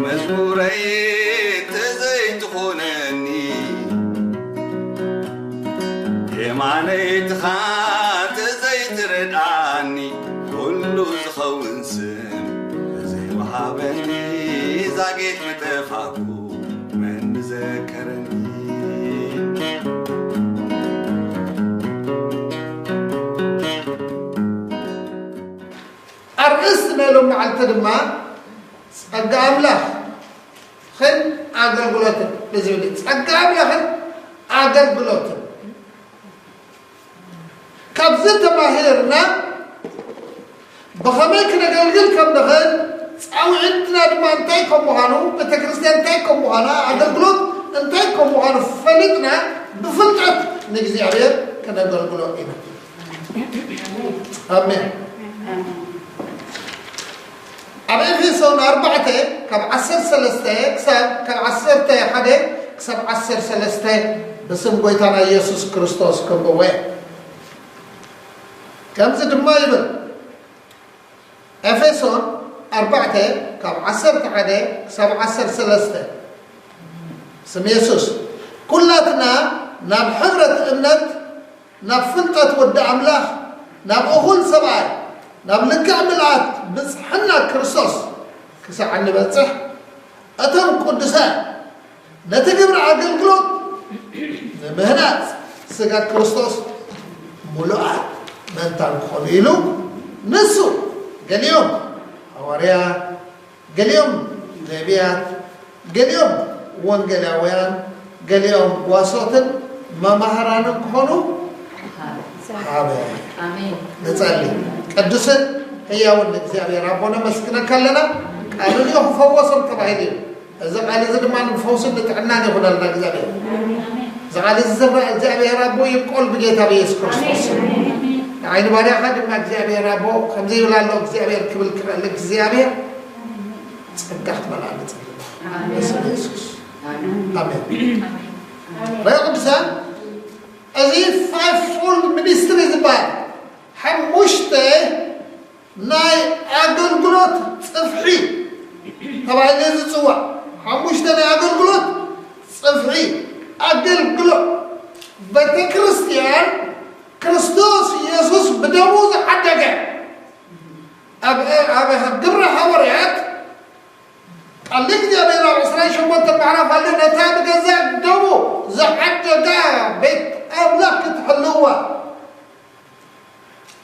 መዝሙረይ ተዘይትኾነኒ፣ የማነይትኻ ተዘይትርድኣኒ፣ ኩሉ ዝኸውን ስም ተዘይወሃበኒ፣ ዛጊት ምጠፋእኩ መን ምዘከረኒ? ኣርእስቲ ናይ ሎም መዓልቲ ድማ ጸጋ ኣምላኽን ኣገልግሎትን ንዝብል እዩ። ጸጋ ኣምላኽን ኣገልግሎትን። ካብዚ ተማሂርና ብኸመይ ክነገልግል ከም ንኽእል፣ ጻውዒትና ድማ እንታይ ከም ምዃኑ፣ ቤተክርስትያን እንታይ ከም ምዃና፣ ኣገልግሎት እንታይ ከም ምዃኑ ፈሊጥና ብፍልጠት ንእግዚኣብሔር ክነገልግሎ ኢና። ኣሜን። ኣብ ኤፌሶን ኣርባዕተ ካብ ዓሰርተ ሰለስተ ክሳብ፣ ካብ ዓሰርተ ሓደ ክሳብ ዓሰርተ ሰለስተ ብስም ጎይታና ኢየሱስ ክርስቶስ ከንብቦ እየ። ከምዚ ድማ ይብል፣ ኤፌሶን ኣርባዕተ ካብ ዓሰርተ ሓደ ክሳብ ዓሰርተ ሰለስተ፣ ስም የሱስ፣ ኩላትና ናብ ሕብረት እምነት፣ ናብ ፍልጠት ወዲ ኣምላኽ፣ ናብ እኹል ሰብኣይ፣ ናብ ልክዕ ምልኣት ብጽሕና ክርስቶስ ክሳዕ እንበጽሕ፣ እቶም ቅዱሳን ነቲ ግብሪ ኣገልግሎት ንምህናጽ ስጋ ክርስቶስ ምሉኣት መንታን ክኾኑ ኢሉ፣ ንሱ ገሊኦም ሃዋርያ፣ ገሊኦም ነቢያት፣ ገሊኦም ወንጌላውያን፣ ገሊኦም ጓሶትን መማህራንን ክኾኑ ሃበ። ኣሜን። ንጸሊ። ቅዱስን ህያውን እግዚኣብሔር ኣቦ ነመስግነካ ኣለና። ቃሉ እዚኦ ክፈወሶም ተባሂሉ እዩ። እዚ ቃል እዚ ድማ ንፈውስን ንጥዕናን ይኹነልና እግዚኣብሔር። እዚ ቃል እዚ ዝረኣ እግዚኣብሔር ኣቦ ይብቆል ብጌታ ብኢየሱስ ክርስቶስ። ንዓይ ንባርያኻ ድማ እግዚኣብሔር ኣቦ ከምዚ ይብል ኣሎ እግዚኣብሔር ክብል ክኽእል እግዚኣብሔር ጸጋ ክትመልኣኒ ጸልዩ። ኣሜን። በስመ የሱስ። ኣሜን። ኣሜን። ራእይ ቅዱሳን እዚ ፋይቭ ፎልድ ሚኒስትሪ ዝበሃል ሓሙሽተ ናይ ኣገልግሎት ጽፍሒ ተባሂሉ ዝጽዋዕ ሓሙሽተ ናይ ኣገልግሎት ጽፍሒ ኣገልግሎት ቤተ ክርስቲያን ክርስቶስ ኢየሱስ ብደሙ ዝዓደገ ኣብ ኣብ ግብረ ሃዋርያት ቃል እግዚኣብሔር ኣብ ዕስራን ሸሞንተን ምዕራፍ ኣሎ። ነታ ብገዛእ ደሙ ዝዓደጋ ቤት ኣምላኽ ክትሕልዋ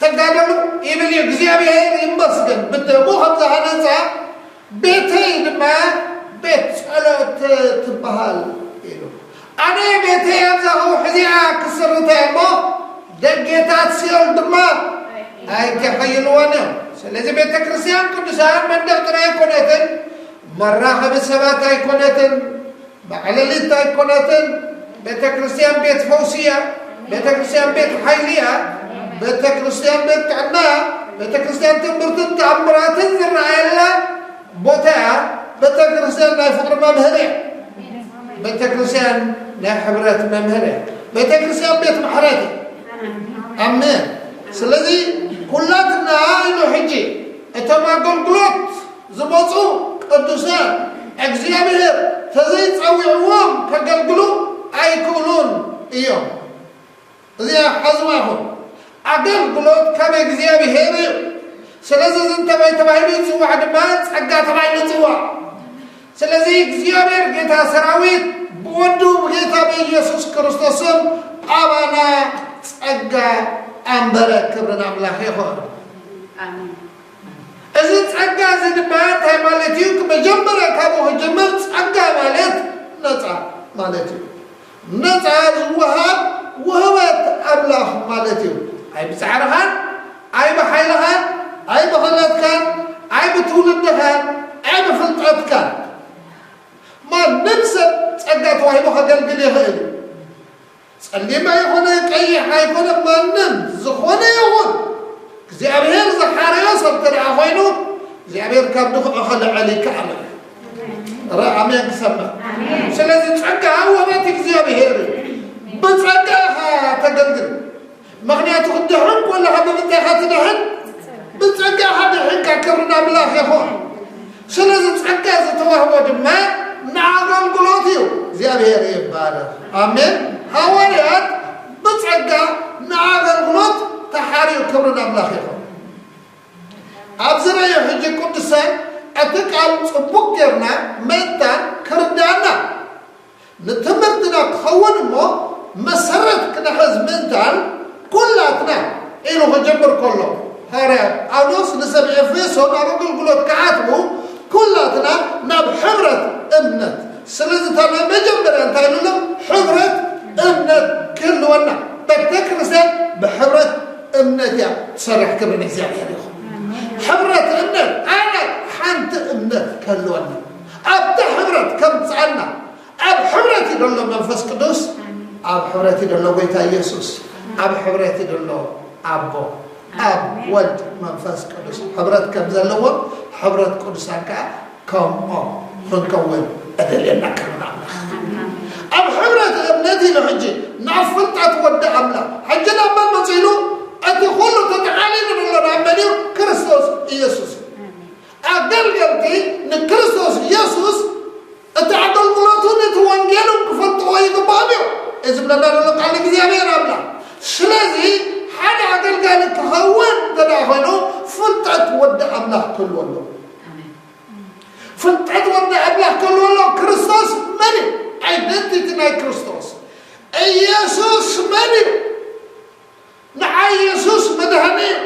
ተጋደሉ ይብል እዩ። እግዚኣብሔር ይመስገን ብደሙ ከም ዝሃነጻ ቤተይ ድማ ቤት ጸሎት ትበሃል ኢሉ። ኣነ ቤተይ ኣብዛ ከውሒ እዚኣ ክስርተ እሞ ደጌታት ሲኦል ድማ ኣይከሐይልዎን እዮም። ስለዚ ቤተ ክርስቲያን ቅዱሳን መንደቕ ጥራይ ኣይኮነትን፣ መራኸቢ ሰባት ኣይኮነትን፣ ማዕለሊት ኣይኮነትን። ቤተ ክርስቲያን ቤት ፈውሲ እያ። ቤተ ክርስቲያን ቤት ሓይሊ እያ። ቤተ ክርስቲያን ቤት ጥዕና እያ። ቤተ ክርስቲያን ትምህርትን ተኣምራትን ዝረኣየላ ቦታ እያ። ቤተ ክርስቲያን ናይ ፍቕሪ መምህር እያ። ቤተ ክርስቲያን ናይ ሕብረት መምህር እያ። ቤተ ክርስቲያን ቤት ምሕረት እያ። ኣሜን። ስለዚ ኩላትና ኢሉ ሕጂ እቶም ኣገልግሎት ዝመፁ ቅዱሳን እግዚኣብሔር ተዘይፀዊዕዎም ከገልግሉ ኣይክእሉን እዮም። እዚኣ ሓዝዋ ይኹን። ኣገልግሎት ካብ እግዚኣብሔር እዩ። ስለዚ እዚ እንተባይ ተባሂሉ ይፅዋዕ ድማ ጸጋ ተባሂሉ ይፅዋዕ። ስለዚ እግዚኣብሔር ጌታ ሰራዊት ብወዱ ብጌታ ብኢየሱስ ክርስቶስም ኣባና ጸጋ ኣንበረ። ክብሪ ንኣምላኽ ይኹን። ኣሜን። እዚ ጸጋ እዚ ድማ እንታይ ማለት እዩ? መጀመርያ ካብኡ ክጅምር ጸጋ ማለት ነጻ ማለት እዩ። ነጻ ዝወሃብ ውህበት ኣምላኽ ማለት እዩ። ኣይ ብጻዕርኻን፣ ኣይ ብሓይልኻን፣ ኣይ ብኽእለትካን፣ ኣይ ብትውልድኻን፣ ኣይ ብፍልጠትካን። ማንም ሰብ ጸጋ ተዋሂቡ ከገልግል ይኽእል እዩ። ጸሊም ኣይኮነ፣ ቀይሕ ኣይኮነ፣ ማንም ዝኾነ ይኹን እግዚኣብሔር ዝሓረዮ ሰብ እንተ ደኣ ኮይኑ፣ እግዚኣብሔር ካብ ድኹዒ ኸልዕል ይከኣል እዩ። ረ ኣሜን ክሰምዕ። ኣሜን። ስለዚ ጸጋ ውህበት እግዚኣብሔር እዩ። ብጸጋ ኢኻ ተገልግል። ምኽንያቱ ክትድሕን ከለኻ ብምንታይ ኢኻ ትድሕን? ብጸጋ ኢኻ ድሒንካ፣ ክብሪ ንኣምላኽ ይኹን። ስለዚ ጸጋ ዝተወ ዝወሃቦ ድማ ንኣገልግሎት እዩ። እግዚኣብሔር ይባረኽ። ኣሜን። ሃዋርያት ብጸጋ ንኣገልግሎት ተሓርዩ። ክብሪ ናምላኽ ይኹን። ኣብዚ ረዮ ሕጂ ቅዱሳን እቲ ቃል ጽቡቕ ጌርና ምእንታን ክርዳና ንትምህርትና ክኸውን እሞ መሰረት ክነሕዝ ምእንታን ኩላትና ኢሉ ክጀምር ከሎ ሃዋርያ ጳውሎስ ንሰብ ኤፌሶን ኣብ ኣገልግሎት ክኣትዉ ኩላትና ናብ ሕብረት እምነት። ስለዚ እታ ናይ መጀመርያ እንታይ ኢሉሎም? ሕብረት እምነት ክህልወና። ቤተ ክርስቲያን ብሕብረት እምነት እያ ትሰርሕ። ክብሪ ንእግዚኣብሔር ይኹን። ሕብረት እምነት ኣነ ሓንቲ እምነት ክህልወና ኣብቲ ሕብረት ከምፅኣና ኣብ ሕብረት እዩ ዘሎ መንፈስ ቅዱስ። ኣብ ሕብረት እዩ ዘሎ ጎይታ ኢየሱስ። ኣብ ሕብረት እዩ ዘሎ ኣቦ፣ ኣብ ወልድ መንፈስ ቅዱስ ሕብረት ከም ዘለዎም ሕብረት ቅዱሳን ከዓ ከምኦም ክንከውን እደልየና። ክብሪ ንኣምላኽ። ኣብ ሕብረት እምነት ኢሉ ሕጂ ናብ ፍልጠት ወዲ ኣምላኽ ሕጂ ናብ መን መፂኡ ኢሉ? እቲ ኩሉ ተጠቓሊሉ ዘሎ ናብ መን እዩ? ክርስቶስ ኢየሱስ እዩ። ኣገልገልቲ ንክርስቶስ ኢየሱስ እቲ ኣገልግሎቱን እቲ ወንጌሉን ክፈልጥዎ ይግባኦም እዩ። እዚ ዝብለና ዘሎ ቃል እግዚኣብሔር ኣምላኽ። ስለዚ ሓደ ኣገልጋሊ ክኸውን እንተ ደኣ ኮይኑ ፍልጠት ወዲ ኣምላኽ ክህልዎ ኣለዎ። ፍልጠት ወዲ ኣምላኽ ክህልዎ ኣለዎ። ክርስቶስ መን እዩ? ኣይደንቲቲ ናይ ክርስቶስ ኢየሱስ መን እዩ? ንዓይ ኢየሱስ መድሃኒ እዩ።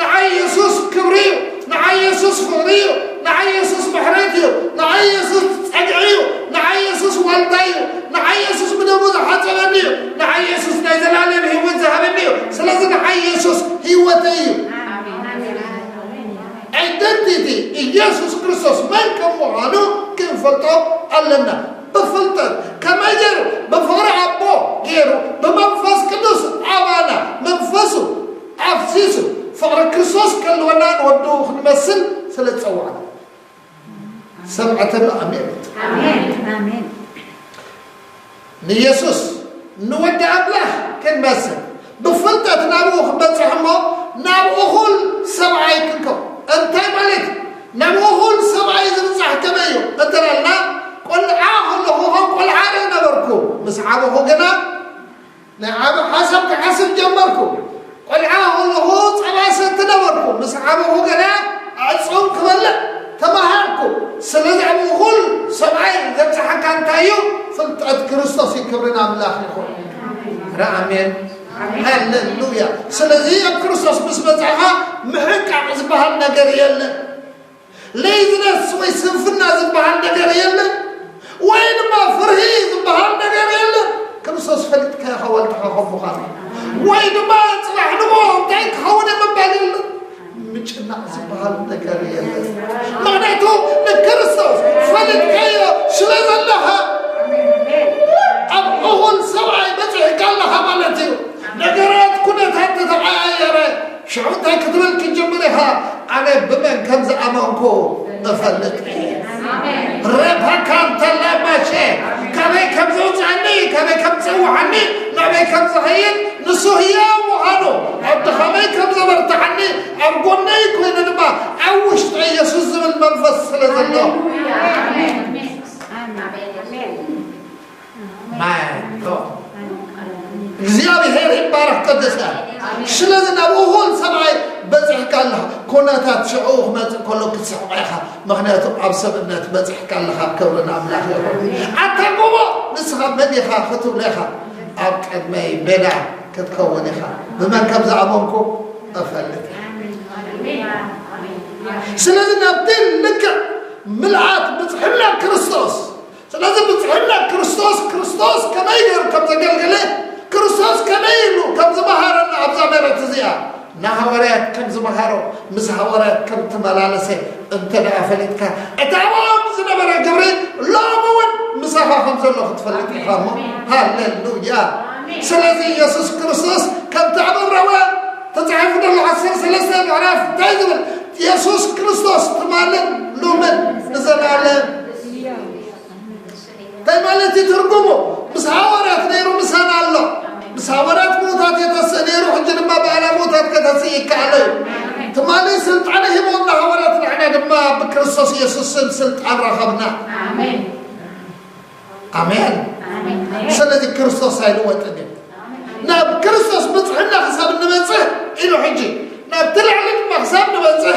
ንዓይ ኢየሱስ ክብሪ እዩ። ንዓይ ኢየሱስ ፍቕሪ እዩ። ንዓይ ኢየሱስ ምሕረት እዩ። ንዓይ ኢየሱስ ጸግዒ እዩ። ንዓይ ኢየሱስ ዋልታ እዩ። ንዓይ ኢየሱስ ብደሙ ዝሓጸበኒ እዩ። ንዓይ ኢየሱስ ናይ ዘላለም ህይወት ዝሃበኒ እዩ። ስለዚ ንዓይ ኢየሱስ ህይወተይ እዩ። ኣይደንቲቲ ኢየሱስ ክርስቶስ መን ከም ምዃኑ ክንፈልጦ ኣለና። ብፍልጠት ከመይ ገይሩ? ብፍቕሪ ኣቦ ገይሩ ብመንፈስ ቅዱስ ኣባና መንፈሱ ኣፍሲሱ ፍቕሪ ክርስቶስ ከልወና ንወዱ ክንመስል ስለ ዝጸዋዕና። ሰምዐተሉ ኣሜን። ኣሜን። ኣሜን። ንየሱስ ንወዲ ኣምላኽ ክንመስል ብፍልጠት ናብኡ ክንበጽሕ እሞ ናብ እኹል ሰብኣይ ክንከው። እንታይ ማለት ናብ እኹል ሰብኣይ ዝብጻሕ ከመይ እዩ እንተላልና፣ ቆልዓ ከለኹ ከም ቆልዓ ነበርኩ፣ ምስ ዓበኹ ግና ናይ ዓቢ ሓሳብ ክሓስብ ጀመርኩ። ቆልዓ ከለኹ ጸባ ሰቲ ነበርኩ፣ ምስ ዓበኹ ግና ኣዕጹም ክበልዕ ተማሃርኩ። ስለዚ ኣብ እኹል ሰብኣይ ዘብጽሓካ እንታይ እዩ? ፍልጠት ክርስቶስ እዩ። ክብሪ ንኣምላኽ ይኹን። ረ ኣሜን። ሃሌሉያ። ስለዚ ኣብ ክርስቶስ ምስ መጻኻ ምሕቃቕ ዝበሃል ነገር የለን። ሌዝነስ ወይ ስንፍና ዝበሃል ነገር የለን፣ ወይ ድማ ፍርሂ ዝበሃል ነገር የለን። ክርስቶስ ፈሊጥካ ኢኻ ዋልታኻ ከም ምዃኑ። ወይ ድማ ጽባሕ ንግሆ እንታይ ክኸውን እየ ምባል የለን። ምጭናቕ ዝበሃል ነገር የለን። ምኽንያቱ ንክርስቶስ ፈሊጥካዮ ስለ ዘለኻ ኣብ እኹል ሰብኣይ በጺሕካ ኣለኻ ማለት እዩ። ነገራት ኩነታት ተተቐያየረ ሽዑ እንታይ ክትብል ክትጅምር ኢኻ? ኣነ ብመን ከም ዝኣመንኩ እፈልጥ እየ። ረፓካንተላማሸ ካበይ ከም ዘውፅኣኒ፣ ካበይ ከም ዝፀውሓኒ፣ ናበይ ከም ዝኸይድ ንሱ ህያው ምዃኑ፣ ኣብቲ ከመይ ከም ዘበርትዓኒ፣ ኣብ ጎነይ ኮይኑ ድማ ኣብ ውሽጢ ኢየሱስ ዝብል መንፈስ ስለ ዘሎ። ማይ ሎርድ። እግዚኣብሔር ይባረክ ቅዱሳን። ስለዚ ናብ እኹል ሰብኣይ በፂሕካ ኣለኻ። ኩነታት ሽዑ ክመፅእ ከሎ ክትስሕቆ ኢኻ። ምኽንያቱ ኣብ ሰብእነት በፂሕካ ኣለኻ። ክብሪ ንኣምላኽ ይኹን። ኣታ ጎቦ ንስኻ መን ኢኻ ክትብሎ ኢኻ። ኣብ ቅድመይ ቤዳ ክትከውን ኢኻ። ብመን ከም ዝኣመንኩ እፈልጥ እየ። ስለዚ ናብቲ ልክዕ ምልኣት ብፅሕና ክርስቶስ ስለዚ ብፅሕና ክርስቶስ፣ ክርስቶስ ከመይ ገይሩ ከም ዘገልገለ፣ ክርስቶስ ከመይ ኢሉ ከም ዝመሃረና ኣብዛ መሬት እዚኣ ንሃዋርያት ከም ዝመሃሮ፣ ምስ ሃዋርያት ከም ተመላለሰ እንተ ደኣ ፈሊጥካ፣ እቲ ኣብኦም ዝነበረ ግብሪ ሎሚ እውን ምሳኻ ከም ዘሎ ክትፈልጥ ኢኻ እሞ። ሃሌሉያ። ስለዚ ኢየሱስ ክርስቶስ ከምቲ ኣብ ዕብራውያን ተጻሒፉ ዘሎ ዓሰርተ ሰለስተ ምዕራፍ እንታይ ዝብል? ኢየሱስ ክርስቶስ ትማልን ሎምን ንዘለኣለም እንታይ ማለት እዩ ትርጉሙ? ምስ ሃዋርያት ነይሩ፣ ምሳና ኣሎ። ምስ ሃዋርያት ምዉታት የተስእ ነይሩ፣ ሕጂ ድማ ብኣና ምዉታት ከተስእ ይከኣሎ እዩ። ትማሊ ስልጣነ ሂቦም ንሃዋርያት፣ ንሕና ድማ ብክርስቶስ ክርስቶስ ኢየሱስ ስም ስልጣን ረኸብና። ኣሜን። ኣሜን። ኣሜን። ስለዚ ክርስቶስ ኣይልወጥን እዩ። ናብ ክርስቶስ ብጽሕና ክሳብ እንበጽሕ ኢሉ ሕጂ ናብቲ ላዕሊ ድማ ክሳብ ንበጽሕ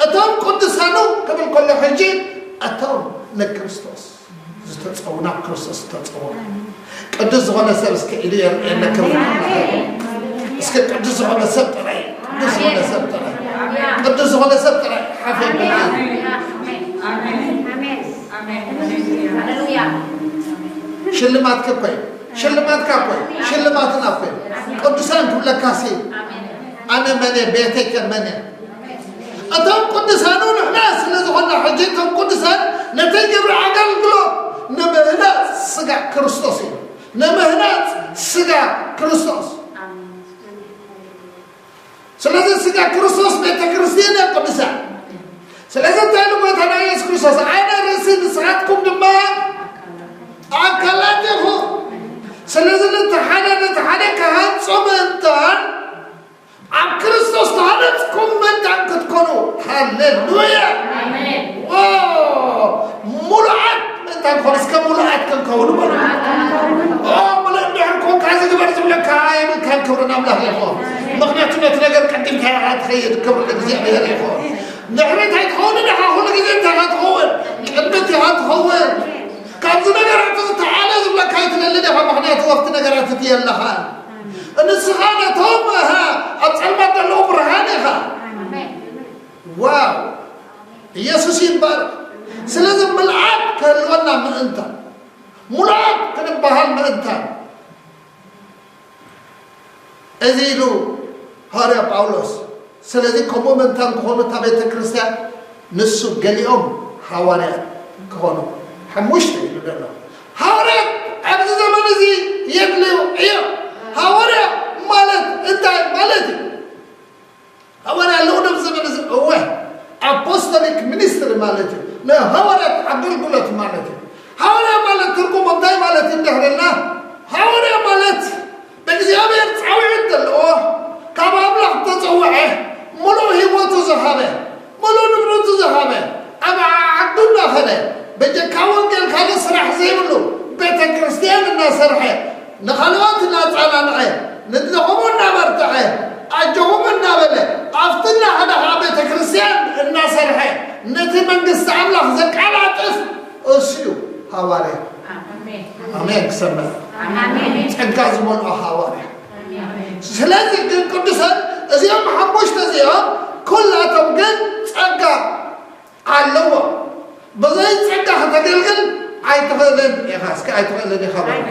እቶም ቅዱሳኑ ክብል ከሎ ሕጂ እቶም ንክርስቶስ ዝተጸው ናብ ክርስቶስ ዝተጸው ቅዱስ ዝኾነ ሰብ እስከ ኢሉ የርእየና ክብሪ እስከ ቅዱስ ዝኾነ ሰብ ጥራይ ቅዱስ ዝኾነ ሰብ ጥራይ ቅዱስ ዝኾነ ሰብ ጥራይ ሓፍ የብል ሽልማትከ እኮ እዩ ሽልማትካ እኮ እዩ ሽልማትና እኮ እዩ ቅዱሳን ክብለካሲ ኣነ መን እየ ቤተይ ከ መን እየ እቶም ቅዱሳኑ ንሕና ስለ ዝኾና ሕጂ እቶም ቅዱሳን ነቲ ግብሪ ኣገልግሎት ንምህናፅ ስጋ ክርስቶስ እዩ ንምህናፅ ስጋ ክርስቶስ ስለዚ ስጋ ክርስቶስ ቤተ ክርስቲያን እያ ቅዱሳን ስለዚ እንታይ ኢሉ ጎይታና የሱስ ክርስቶስ ኣነ ርእሲ ንስኻትኩም ድማ ኣካላት ኢኹ ስለዚ ነቲ ሓደ ነቲ ሓደ ክሃንጾ ምእንታን ኣብ ክርስቶስ ተሃነጽኩም ምእንታን ክትኮኑ ሃሌሉያ ሙሉዓት ምእንታን ኮኑ እስከ ሙሉዓት ክንከውን በሉ ሙሉእ እንድሕር ኮንካ ዝግበር ዝብለካ የብልካን ክብሪ ናምላኽ ይኹን ምክንያቱ ነቲ ነገር ቀዲምካ ኢኻ ትኸይድ ክብሪ እግዚኣብሔር ይኹን ድሕሪት ኣይትኸውን ኢኻ ኩሉ ግዜ እንታይ ኢኻ ትኸውን ቅድሚት ኢኻ ትኸውን ካብዚ ነገራት ተዓለ ዝብለካ ኣይትለልን ኢኻ ምክንያቱ ኣብቲ ነገራት እቲ የለኻን ንስኻ ነቶም ኣብ ጸልማት ዘለዉ ብርሃን ኢኻ ዋው ኢየሱስ ይባረክ ስለዚ ምልኣት ክህልወና ምእንታ ሙሉኣት ክንበሃል ምእንታ እዚ ኢሉ ሃዋርያ ጳውሎስ ስለዚ ከምኡ ምእንታን ክኾኑ እታ ቤተ ክርስቲያን ንሱ ገሊኦም ሃዋርያት ክኾኑ ሓሙሽተ ኢሉ ዘሎ ሃዋርያት ኣብዚ ዘመን እዚ የድልዩ እዮም ሃዋርያ ማለት እንታይ ማለት እዩ ሃዋርያ ኣለዉ ዶ ዘመን እዚ እወ ኣፖስቶሊክ ሚኒስትሪ ማለት እዩ ንሃዋርያት ኣገልግሎት ማለት እዩ ሃዋርያ ማለት ትርጉሙ እንታይ ማለት እዩ እንድሕርልና ሃዋርያ ማለት ብእግዚኣብሔር ጻውዒት ዘለዎ ካብ ኣምላኽ ተጸውዐ ምሉእ ህይወቱ ዝሃበ ምሉእ ንብረቱ ዝሃበ ኣብ ዓዱ እናኸደ በጀካ ወንጌል ካልእ ስራሕ ዘይብሉ ቤተ ክርስትያን እናሰርሐ ንኻልኦት እናጸናንዐ ንድኹሙ እናበርትዐ ኣጆኹም እናበለ ኣብቲ እናኸደ ከዓ ቤተ ክርስትያን እናሰርሐ ነቲ መንግስቲ ኣምላኽ ዘቃላጥፍ እሱ እዩ ሃዋርያ ኣሜን ክሰምዕ ጸጋ ዝመልኦ ሃዋርያ ስለዚ ግን ቅዱሳን እዚኦም ሓሙሽተ እዚኦም ኩላቶም ግን ጸጋ ኣለዎ ብዘይ ጸጋ ከተገልግል ኣይትኽእልን ኢኻ እስከ ኣይትኽእልን ኢኻ በል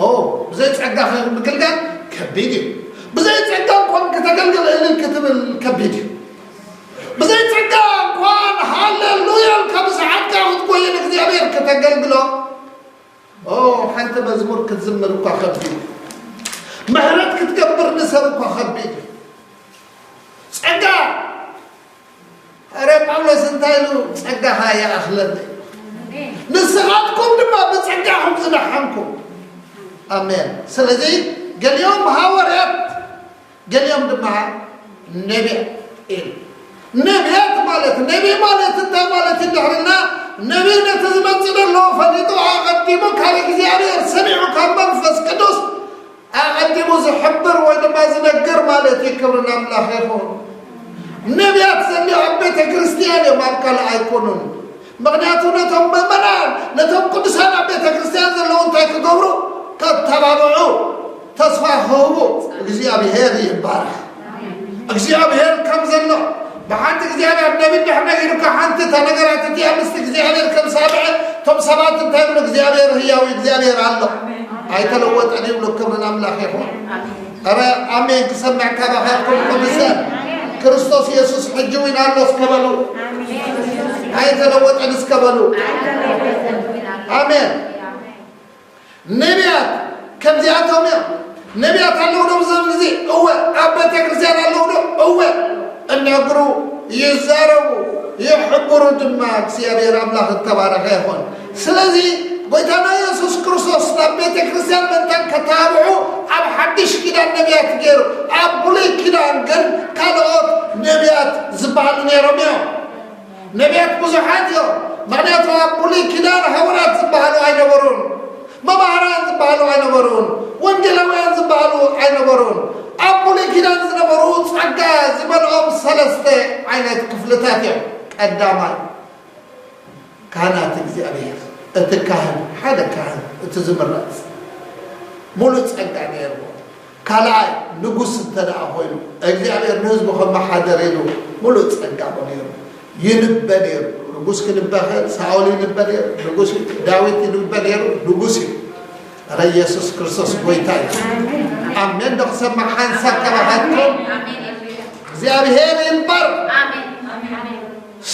ኦ ብዘይ ጸጋ ምግልጋል ከቢድ እዩ ብዘይ ጸጋ እንኳን ከተገልግል እልል ክትብል ከቢድ እዩ ብዘይ ጸጋ እንኳን ሃሌሉያ ኢልካ ብሰዓትካ ክትጎይን እግዚኣብሔር ከተገልግሎ ኦ ሓንቲ መዝሙር ክትዝምር እኳ ከቢድ እዩ ምሕረት ክትገብር ንሰብ እኳ ከቢድ እዩ ጸጋ ሐዋርያ ጳውሎስ እንታይ ኢሉ ጸጋኻ ይኣኽለኒ ንስኻትኩም ድማ ብጸጋኹም ዝደሓንኩም ኣሜን ስለዚ ገሊኦም ሃዋርያት ገሊኦም ድማ ነቢያት ኢሉ ነቢያት ማለት ነቢ ማለት እንታይ ማለት እንድሕርና ነቢ ነቲ ዝመፅእ ዘሎ ፈሊጡ ኣቐዲሙ ካብ እግዚኣብሔር ሰሚዑ ካብ መንፈስ ቅዱስ ኣቐዲሙ ዝሕብር ወይ ድማ ዝነግር ማለት እዩ ክብሪ ናምላኽ ይኹን ነቢያት ዘንዮ ኣብ ቤተ ክርስትያን እዮም ኣብ ካልእ ኣይኮኑን ምኽንያቱ ነቶም ምእመናን ነቶም ቅዱሳን ኣብ ቤተ ክርስትያን ዘለዉ እንታይ ክገብሩ ከተባብዑ ተስፋ ክህቡ እግዚኣብሔር ይባረኽ እግዚኣብሔር ከም ዘሎ ብሓንቲ እግዚኣብሔር ነቢ ድሕር ነጊሩካ ሓንቲ እታ ነገራት እቲኣ ምስቲ እግዚኣብሔር ከም ሳብዐ እቶም ሰባት እንታይ ይብሉ እግዚኣብሔር ህያው እግዚኣብሔር ኣሎ ኣይተለወጠን ይብሉ ክብሪ ናምላኽ ይኹን ኧረ ኣሜን ክሰምዕ ካባኻትኩም ቅዱሳን ክርስቶስ ኢየሱስ ሕጂ እውን ኣሎ እስከ በሉ ኣይተለወጠን እስከ በሉ ኣሜን ነቢያት ከምዚኣቶም እዮም ነቢያት ኣለዉ ዶ ዘመን እዚ እወ ኣብ ቤተ ክርስቲያን ኣለዉ ዶ እወ እነግሩ ይዛረቡ ይሕብሩ ድማ እግዚኣብሔር ኣምላኽ እተባረኸ ይኹን ስለዚ ጎይታና የሱስ ክርስቶስ ናብ ቤተ ክርስቲያን መእንታን ከተባብዑ ኣብ ሓድሽ ኪዳን ነቢያት ገይሩ ኣብ ብሉይ ኪዳን ግን ካልኦት ነቢያት ዝበሃሉ ነይሮም እዮም ነቢያት ብዙሓት እዮም። ምኽንያቱ ኣብ ብሉይ ኪዳን ሃዋርያት ዝበሃሉ ኣይነበሩን፣ መማህራን ዝበሃሉ ኣይነበሩን፣ ወንጌላውያን ዝበሃሉ ኣይነበሩን። ኣብ ብሉይ ኪዳን ዝነበሩ ጸጋ ዝመልኦም ሰለስተ ዓይነት ክፍልታት እዮም። ቀዳማይ፣ ካህናት እግዚኣብሔር፣ እቲ ካህን፣ ሓደ ካህን፣ እቲ ዝምረጽ፣ ሙሉእ ጸጋ ነይርዎ። ካልኣይ፣ ንጉስ እንተ ደኣ ኮይኑ፣ እግዚኣብሔር ንህዝቡ ከመሓደር ኢሉ ሙሉእ ጸጋ ነይሩ። ይንበ ነይሩ። ንጉስ ክንበ ኸ፣ ሳኦል ይንበ ነይሩ። ንጉስ ዳዊት ይንበ ነይሩ። ንጉስ እዩ። ረ ኢየሱስ ክርስቶስ ጎይታ እዩ። ኣሜን ዶ ክሰማዕ ሓንሳብ ካባኻትኩም? እግዚኣብሔር ይንበር።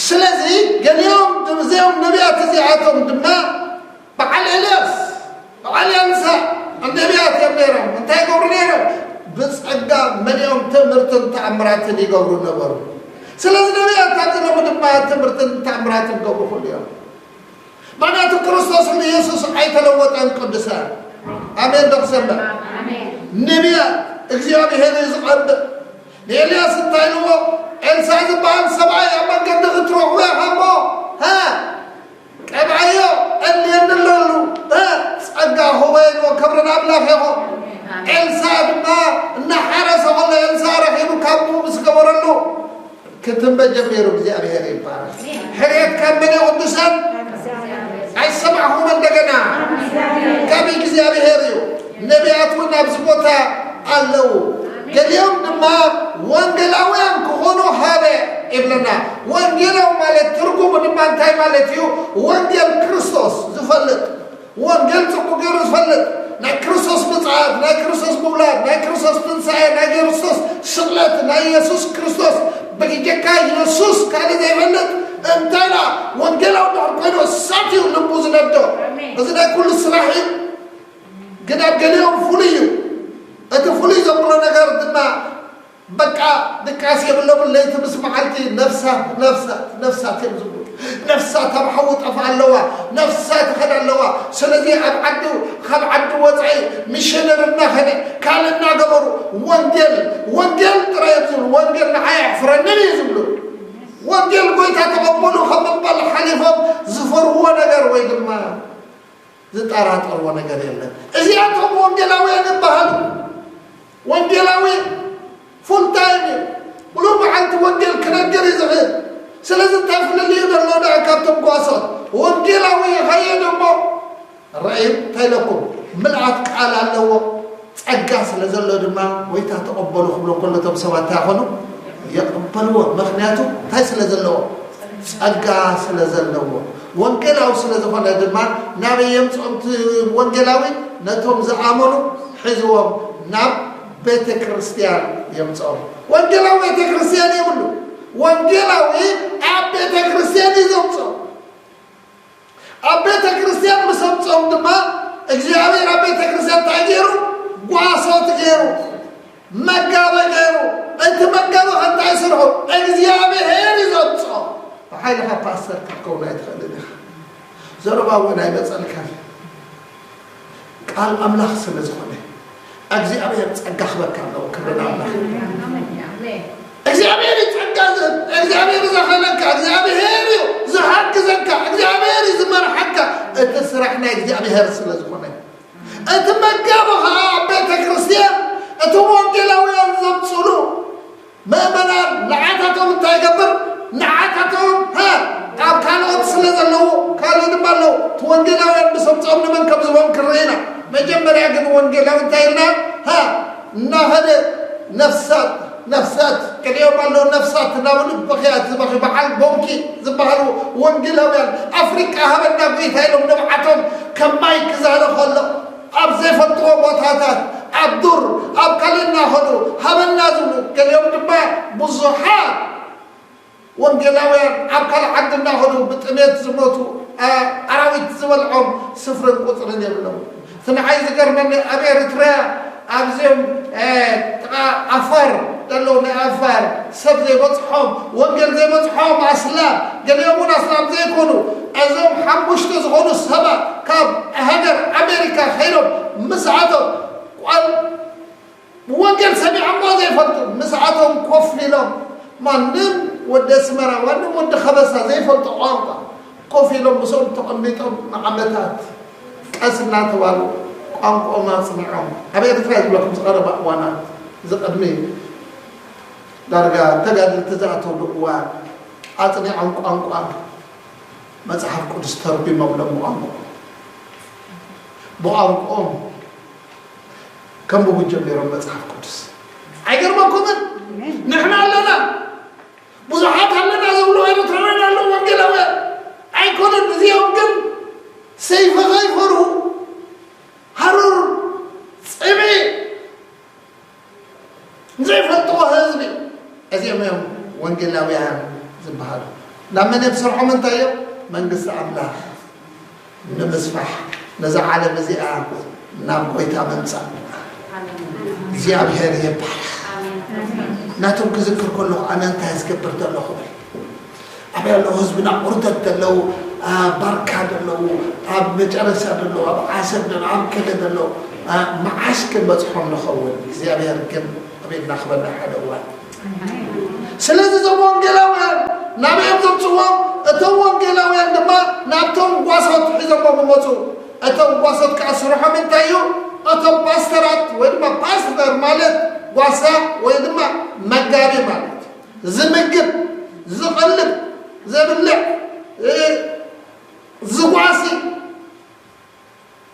ስለዚ ገሊኦም እዚኦም ነቢያት እዚኣቶም ድማ በዓል ኤልያስ፣ በዓል ኤልሳ ነቢያት እዮም ነይሮም። እንታይ ይገብሩ ነይሮም? ብጸጋ መሊኦም ትምህርትን ተኣምራትን ይገብሩ ነበሩ። ስለዚ ነቢያት ኣብ ዘለኹ ድማ ትምህርትን ተኣምራትን ገብሩ ኩሉ እዮም። ምኽንያቱ ክርስቶስ ንኢየሱስ ኣይተለወጠን ቅዱሳን። ኣሜን ዶ ክሰምዕ? ነቢያት እግዚኣብሔር እዩ ዝቐብእ። ንኤልያስ እንታይ ኢልዎ? ኤልሳ ዝበሃል ሰብኣይ ኣብ መንገዲ ክትረኽቦ ኢኻ እሞ፣ ሃ፣ ቀብኣዮ፣ እልየኒ ኣሎ ኢሉ፣ ሃ፣ ጸጋ ሆቦ ኢልዎ፣ ክብሪ ንኣምላኽ ይኹን። ኤልሳ ድማ እናሓረሰ ከሎ ኤልሳ ረኺቡ ካብ ምስ ገበረሉ ክትንበ ጀሚሩ። እግዚኣብሔር ይባረክ። ሕርየት ካብ መን እዩ ቅዱሳን? ኣይሰማዕኹም እንደገና። ካብ እግዚኣብሔር እዩ። ነቢያት እውን ኣብዚ ቦታ ኣለዉ። ገሊኦም ድማ ወንጌላውያን ክኾኑ ሃበ ይብለና። ወንጌላዊ ማለት ትርጉሙ ድማ እንታይ ማለት እዩ? ወንጌል ክርስቶስ ዝፈልጥ፣ ወንጌል ጽቡቕ ገይሩ ዝፈልጥ፣ ናይ ክርስቶስ ምጽኣት፣ ናይ ክርስቶስ ምውላድ፣ ናይ ክርስቶስ ትንሳኤ፣ ናይ ክርስቶስ ስቕለት፣ ናይ ኢየሱስ ክርስቶስ ብጀካ ኢየሱስ ካልእ ዘይፈልጥ እንታይ ደኣ ወንጌላዊ ድሕር ኮይኑ እሳት እዩ ልቡ ዝነዶ። ኣሜን። እዚ ናይ ኩሉ ስራሕ እዩ። ግን ኣብ ገሊኦም ፍሉይ እዩ። እቲ ፍሉይ ዘብሎ ነገር ድማ በቃ ድቃስ የብሎምን። ለይቲ ምስ መዓልቲ ነፍሳት፣ ነፍሳት፣ ነፍሳት እዮም ዝብሉ። ነፍሳት ኣብ ሓዊ ጠፍኣ ኣለዋ፣ ነፍሳት ይኸዳ ኣለዋ። ስለዚ ኣብ ዓዲ፣ ካብ ዓዲ ወጻኢ ሚሽነሪ እናኸደ ካልእ እናገበሩ ወንጌል፣ ወንጌል ጥራይ እዮም ዝብሉ። ወንጌል ንዓይ ኣሕፍረንን እዩ ዝብሉ። ወንጌል ጎይታ ተቐበሉ ካብ ምባል ሓሊፎም ዝፈርህዎ ነገር ወይ ድማ ዝጠራጠርዎ ነገር የለን። እዚኣቶም ወንጌላውያን ይበሃሉ። ወንጌላዊ ፉል ታይም እዩ። ሙሉእ መዓልቲ ወንጌል ክነግር እዩ ዝኽእል። ስለዚ እንታይ ፍልልዩ ዘሎ ደኣ ካብቶም ጓሶት? ወንጌላዊ ይኸይድ እሞ ራእዩ እንታይ ኢለኩም? ምልኣት ቃል ኣለዎ። ጸጋ ስለ ዘሎ ድማ ጎይታ ተቐበሉ ክብሎ ከሎ እቶም ሰባት እንታይ ይኾኑ? የቐበልዎ። ምኽንያቱ እንታይ ስለ ዘለዎ? ጸጋ ስለ ዘለዎ። ወንጌላዊ ስለ ዝኾነ ድማ ናበይ የምጽኦም እቲ ወንጌላዊ? ነቶም ዝኣመኑ ሒዝዎም ናብ ቤተ ክርስቲያን የምጽኦም። ወንጌላዊ ቤተ ክርስቲያን የብሉ። ወንጌላዊ ኣብ ቤተ ክርስቲያን እዩ ዘምጽኦም። ኣብ ቤተ ክርስቲያን ምስ ኣምጽኦም ድማ እግዚኣብሔር ኣብ ቤተ ክርስቲያን እንታይ ገይሩ? ጓሶት ገይሩ፣ መጋቢ ገይሩ። እቲ መጋቢ ከ እንታይ ስርሑ? እግዚኣብሔር እዩ ዘምጽኦ። ብሓይልኻ ፓስተር ክትከውን ኣይትኽእልን ኢኻ። ዘረባ እውን ኣይመጸልካን። ቃል ኣምላኽ ስለ ዝኾነ እግዚኣብሔር ጸጋ ክበካ ኣለዎ። ክብሪ ንኣምላኽ። እግዚኣብሔር እዩ ጸጋ ዝህብ፣ እግዚኣብሔር እዩ ዘኸለካ፣ እግዚኣብሔር እዩ ዝሓግዘካ፣ እግዚኣብሔር እዩ ዝመርሓካ። እቲ ስራሕ ናይ እግዚኣብሔር ስለ ዝኾነ፣ እቲ መጋቢ ኸዓ ኣብ ቤተ ክርስቲያን እቶም ወንጌላውያን ዘምፅሉ ምእመናን ንዓታቶም እንታይ ይገብር? ንዓታቶም፣ ሃ፣ ኣብ ካልኦት ስለ ዘለዉ፣ ካልእ ድማ ኣለዉ። እቲ ወንጌላውያን ምስ ኣምፅኦም ንመን ከም ዝቦም ክንርኢ ኢና። መጀመርያ ግን ወንጌላዊ እንታይ ኢልና? ሃ፣ እናኸደ ነፍሳት፣ ነፍሳት፣ ገሊኦም ኣለዉ ነፍሳት እናበሉ በኽያት ዝበኽዩ በዓል ቦንኪ ዝበሃሉ ወንጌላውያን፣ ኣፍሪቃ ሃበና ጎይታ ኢሎም ንብዓቶም ከም ማይ ክዛረ ከሎ፣ ኣብ ዘይፈልጥዎ ቦታታት፣ ኣብ ዱር፣ ኣብ ካልእ እናኸዱ ሃበና ዝብሉ፣ ገሊኦም ድማ ብዙሓት ወንጌላውያን ኣብ ካልእ ዓዲ እናኸዱ ብጥሜት ዝሞቱ፣ ኣ-፣ ኣራዊት ዝበልዖም ስፍርን ቁጽርን የብሎም። እቲ ንዓይ ዝገርመኒ ኣብ ኤርትራ ኣብዚኦም፣ እ፣ ጥቓ ዓፋር ዘለዉ ናይ ዓፋር ሰብ ዘይበጽሖም፣ ወንጌል ዘይበጽሖም ኣስላም፣ ገሊኦም እውን ኣስላም ዘይኮኑ፣ እዞም ሓሙሽተ ዝኾኑ ሰባት ካብ ሃገር ኣሜሪካ ከይዶም ምስኣቶም ቋል-፣ ወንጌል ሰሚዖሞ ዘይፈልጡ ምስኣቶም ኮፍ ኢሎም ማንም ወዲ ኣስመራ ዋላ ወዲ ከበሳ ዘይፈልጦ ቋንቋ ኮፍ ኢሎም ምስኦም ተቐሚጦም ንዓመታት ቀስ እናተባሉ ቋንቋኦም ኣጽኒዖም። ኣብ ኤርትራ ዝብለኩም ዝቐረባ እዋናት ዝቕድሚ ዳርጋ ተጋደልቲ ዝኣተውሉ እዋን ኣጽኒዖም ቋንቋ መጽሓፍ ቅዱስ ተርጉሞምሎም ብቋንቋ ብቋንቋኦም ከንብቡ ጀሚሮም መጽሓፍ ቅዱስ። ኣይገርመኩምን? ንሕና ኣለና፣ ብዙሓት ኣለና ዝብሉ ኤርትራውያን ኣለዉ፣ ወንጌላውያን ኣይኮነን። እዚኦም ግን ሰይፊ ከይፈርሁ ሃሩር፣ ጽምኢ ንዘይፈልጥዎ ህዝቢ፣ እዚኦም እዮም ወንጌላውያን ዝበሃሉ። ናብ መን እዮም ስርሖም? እንታይ እዮም? መንግስቲ ኣምላኽ ንምስፋሕ፣ ነዛ ዓለም እዚኣ ናብ ጎይታ ምምጻእ እግዚኣብሔር ይባረኽ። ናቶም ክዝክር ከለኹ ኣነ እንታይ ዝገብር ዘለኹ ብል። ኣበይ ኣለዉ ህዝብና? ቁርተት ዘለዉ፣ ኣብ ባርካ ዘለዉ፣ ኣብ መጨረሻ ዘለዉ፣ ኣብ ዓሰብ ዘለዉ፣ ኣብ ከለ ዘለዉ፣ ኣ፣ መዓሽ ክንበጽሖም ንኸውን? እግዚኣብሔር ግን ኣብ ኢድና ክበና ሓደ እዋን። ስለዚ እዞም ወንጌላውያን ናበይ እዮም ዘምጽዎም? እቶም ወንጌላውያን ድማ ናብቶም ጓሶት ሒዞሞም ይመጹ። እቶም ጓሶት ከኣ ስርሖም እንታይ እዩ? እቶም ፓስተራት ወይ ድማ ፓስተር ማለት ጓሳ ወይ ድማ መጋቢ ማለት እዩ። ዝምግብ፣ ዝቐልብ፣ ዘብልዕ፣ እ፣ ዝጓሲ፣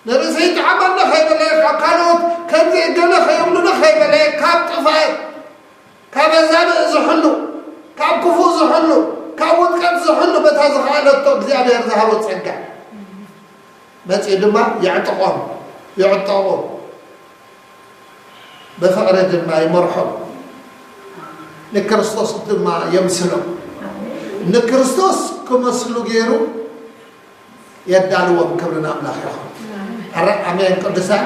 ንርእሰይ ጥዓመኒ ከይበለ፣ ካብ ካልኦት ከምዚ ገለ ከይብሉኒ ከይበለ፣ ካብ ጥፍኣት፣ ካብ ኣዛብእ ዝሕሉ፣ ካብ ክፉእ ዝሕሉ፣ ካብ ውድቀት ዝሕሉ፣ በታ ዝኸኣለቶ እግዚኣብሔር ዝሃቦ ጸጋ መጺኡ ድማ የዕጥቖም፣ የዕጠቑ። ብፍቕሪ ድማ ይመርሖም፣ ንክርስቶስ ድማ የምስሎም። ንክርስቶስ ክመስሉ ገይሩ የዳልዎም። ክብሪ ንኣምላኽ ይኹን። ኣረ ኣሜን ቅዱሳን።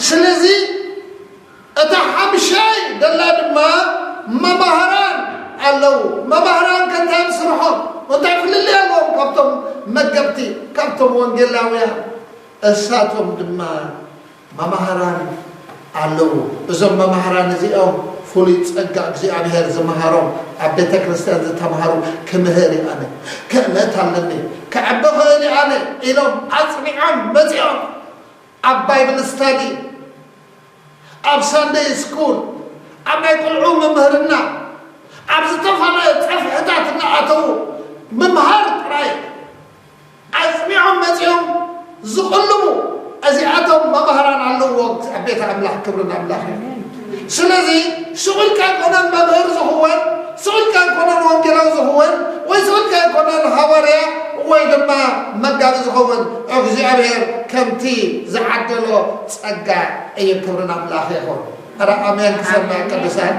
ስለዚ እታ ሓምሻይ ደላ ድማ መማህራን ኣለዉ። መማህራን ከ እንታይ ስርሖም? እንታይ ፍልልይ ኣለዎም ካብቶም መገብቲ፣ ካብቶም ወንጌላውያን? እሳቶም ድማ መማህራን ኣለዉ። እዞም መማህራን እዚኦም ፍሉይ ጸጋ እግዚኣብሔር ዝመሃሮም ኣብ ቤተ ክርስቲያን ዝተምሃሩ ክምህር እየ ኣነ፣ ክእለት ኣለኒ፣ ክዕቢ ክእል እየ ኣነ ኢሎም ኣጽኒዖም መጺኦም ኣብ ባይብል ስታዲ፣ ኣብ ሳንደይ ስኩል፣ ኣብ ናይ ቆልዑ መምህርና፣ ኣብ ዝተፈላለዩ ጸፍሕታት እናኣተዉ ምምሃር ጥራይ ኣጽኒዖም መጺኦም ዝቕልቡ እዚኣቶም መማህራን ኣለዎ ኣብ ቤት ኣምላኽ። ክብሪ ንኣምላኽ እዩ። ስለዚ ስቕ ኢልካ ኣይኮነን መምህር ዝኽወን፣ ስቕ ኢልካ ኣይኮነን ወንጌላዊ ዝኽወን፣ ወይ ስቕ ኢልካ ኣይኮነን ሃዋርያ ወይ ድማ መጋቢ ዝኸውን። እግዚኣብሔር ከምቲ ዝዓደሎ ጸጋ እዩ። ክብሪ ንኣምላኽ ይኹን። ኣረ ኣሜን ክሰምዕ ቅዱሳን።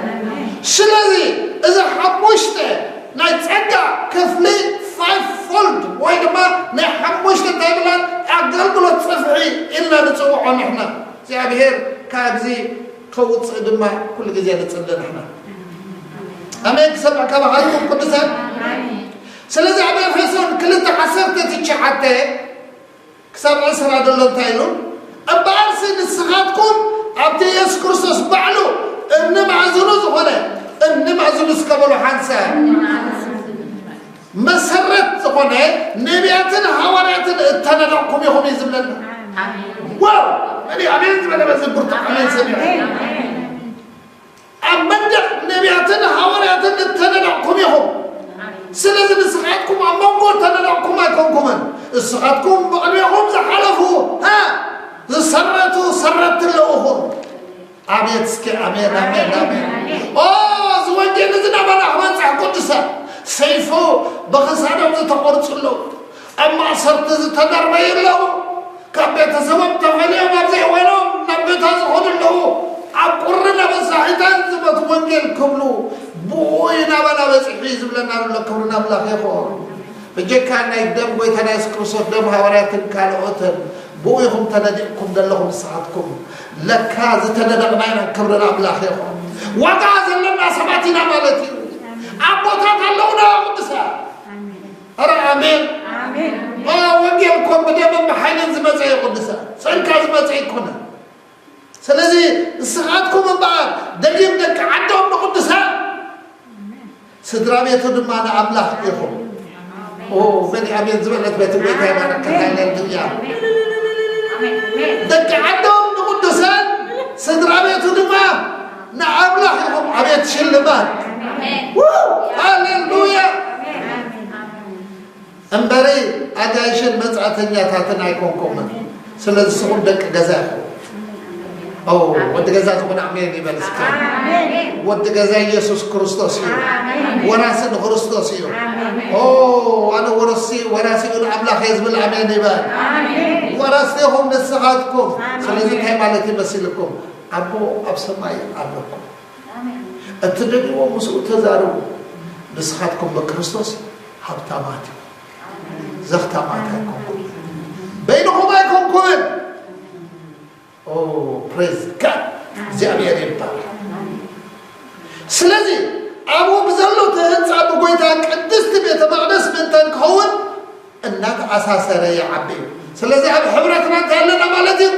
ስለዚ እዚ ሓሙሽተ ናይ ጸጋ ክፍሊ ፋይቭ ፎልድ ወይ ድማ ናይ ሓሙሽተ እንታይ ብላን ኣገልግሎት ጽፍሒ ኢልና ንጽውዖ ንሕና። እግዚኣብሔር ካብዚ ከውፅእ ድማ ኩሉ ግዜ ንጽሊ ንሕና። ኣሜን ክሰምዕ ካባኻትኩም ቅዱሳን። ስለዚ ኣብ ኤፌሶን ክልተ ዓሰርተ ትሽዓተ ክሳብ ዕስራ ዘሎ እንታይ ኢሉ? እምበኣርሲ ንስኻትኩም ኣብቲ የሱስ ክርስቶስ ባዕሉ እምኒ ማዕዝኑ ዝኾነ፣ እምኒ ማዕዝኑ እስከ በሉ ሓንሳብ፣ መሰረት ዝኾነ ነቢያትን ሃዋርያትን እተነደቕኩም ኢኹም እዩ ዝብለና። ዋው! መን እዩ ኣሜን ዝበለ በዚ ብርቱዕ ኣሜን ሰሚዐ? ኣብ መንደቕ ነቢያትን ሃዋርያትን እተነደቕኩም ኢኹም። ስለዚ ንስኻትኩም ኣብ መንጎ እተነደቕኩም ኣይኮንኩምን። ንስኻትኩም ብቕድሜኹም ዝሓለፉ፣ ሃ፣ ዝሰረቱ ሰረትቲ ኣለዉ ኢኹም። ኣቤት እስኪ ኣሜን፣ ኣሜን፣ ኣሜን። ኦ፣ እዚ ወንጌል እዚ ናባና ክበጽሕ ቅዱሳን፣ ሰይፉ ብኽሳዶም ዝተቖርጹ ኣለዉ፣ ኣብ ማእሰርቲ ዝተደርበዩ ኣለዉ። ካብ ቤተሰቦም ተፈልዮም ኣብ ዘይወሎም ናብ ቤታ ዝኾኑ ኣለዉ። ኣብ ቁርን ኣብ ኣሳሒታን ዝሞት ወንጌል ክብሉ ብኡ እዩ ናባና በጺሑ እዩ ዝብለና ዘሎ። ክብሪ ናምላኽ ይኹን። ብጀካ ናይ ደም ጎይታና የሱስ ክርስቶስ ደም ሃዋርያትን ካልኦትን ብኡ ኢኹም ተነዲቕኩም ዘለኹም ንስኻትኩም። ለካ ዝተነደቕና ኢና። ክብሪ ናምላኽ ይኹን። ዋጋ ዘለና ሰባት ኢና ማለት እዩ። ኣቦታት ኣለዉና ቅዱሳን። ኣረ ኣሜን። ኣሜን። ኦ፣ ወንጌል እኮ ብደምን ብሓይልን ዝመጸ እዩ ቅዱሳን። ስእልካ ዝመጸ ኣይኮነን። ስለዚ ንስኻትኩም እምበኣር ደጊም ደቂ ዓዶም ንቅዱሳን ስድራ ቤቱ ድማ ንኣምላኽ ኢኹም። ኦ፣ መን ኣሜን ዝበለት ቤት ጎይታ ይባረክ። ሃሌሉያ። ደቂ ዓዶም ንቅዱሳን፣ ስድራ ቤቱ ድማ ንኣምላኽ ኢኹም። ኣቤት ሽልማት! ው! ሃሌሉያ። እምበሪ ኣጋይሽን መጻእተኛታትን ኣይኮንኩምን። ስለዚ ንስኹም ደቂ ገዛ ኢኹም። ኦ፣ ወዲ ገዛ ዝኾነ ኣሜን ይበል እስኪ። ወዲ ገዛ ኢየሱስ ክርስቶስ እዩ። ወራሲ ንክርስቶስ እዩ። ኦ፣ ኣነ ወረሲ፣ ወራሲ እዩ ንኣምላኽ እየ ዝብል ኣሜን ይበል። ወራሲ ኢኹም ንስኻትኩም። ስለዚ እንታይ ማለት ይመስልኩም? ኣቦ ኣብ ሰማይ ኣለኩም። እትደልይዎ ምስኡ ተዛረቡ። ንስኻትኩም ብክርስቶስ ሃብታማት ኢኹም። ዘኽታማት ኣይኮንኩምን። በይንኹም ኣይኮንኩምን። ኦ፣ ፕሬዝ ጋድ። እግዚኣብሔር ይባረክ። ስለዚ ኣብኡ ብዘሎ እቲ ህንፃ ብጎይታ ቅድስቲ ቤተ መቕደስ ምእንታን ክኸውን እናተኣሳሰረ ይዓቢ እዩ። ስለዚ ኣብ ሕብረትና እንታይ ኣለና ማለት እዩ?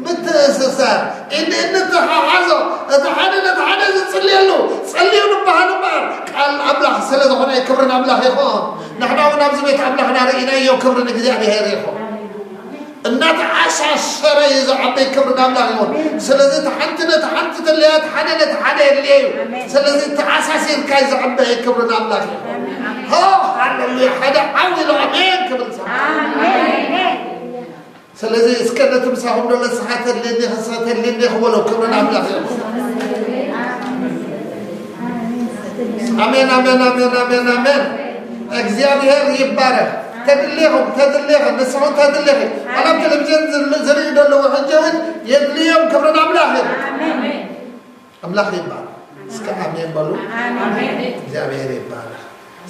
ምትእስሳር። እንዲ እንተሓሓዞ፣ እቲ ሓደ ነቲ ሓደ ዝጽልየሉ፣ ጸልዩ ንበሃል እምበኣር፣ ቃል ኣምላኽ ስለ ዝኾነ ክብሪ ንኣምላኽ ይኹን። ንሕና እውን ኣብዚ ቤት ኣምላኽና ርኢናዮ፣ ክብሪ ንእግዚኣብሔር ይኹን። እናተኣሳሰረ እዩ ዝዓበይ፣ ክብሪ ንኣምላኽ ይኹን። ስለዚ እቲ ሓንቲ ነቲ ሓንቲ ትለያ፣ እቲ ሓደ ነቲ ሓደ የድልየ እዩ። ስለዚ ተኣሳሲርካ እዩ ዝዓበይ፣ ክብሪ ንኣምላኽ ይኹን። ሆ፣ ሃሌሉያ፣ ሓደ ዓው ኢሉ ኣሜን ክብል ሰ-፣ ስለዚ እስከ ነቲ ምሳኹም ዘሎ ንስኻ ተድልየኒ፣ ንስኻ ተድልየኒ ክበሎ፣ ክብሪ ንኣምላኽ ይኹን። ኣሜን፣ ኣሜን፣ ኣሜን፣ ኣሜን፣ ኣሜን። እግዚኣብሔር ይባረክ። ተድሌኹም፣ ተድሌኸ፣ ንስኹም ተድሌኺ። ኣብ ቴሌቪዥን ዝል-፣ ዝርእዩ ዘለዉ ሕጂ እውን የድልዮም፣ ክብሪ ንኣምላኽ እዩ። ኣምላኽ ይባረክ። እስከ ኣሜን በሉ። እግዚኣብሔር ይባረክ።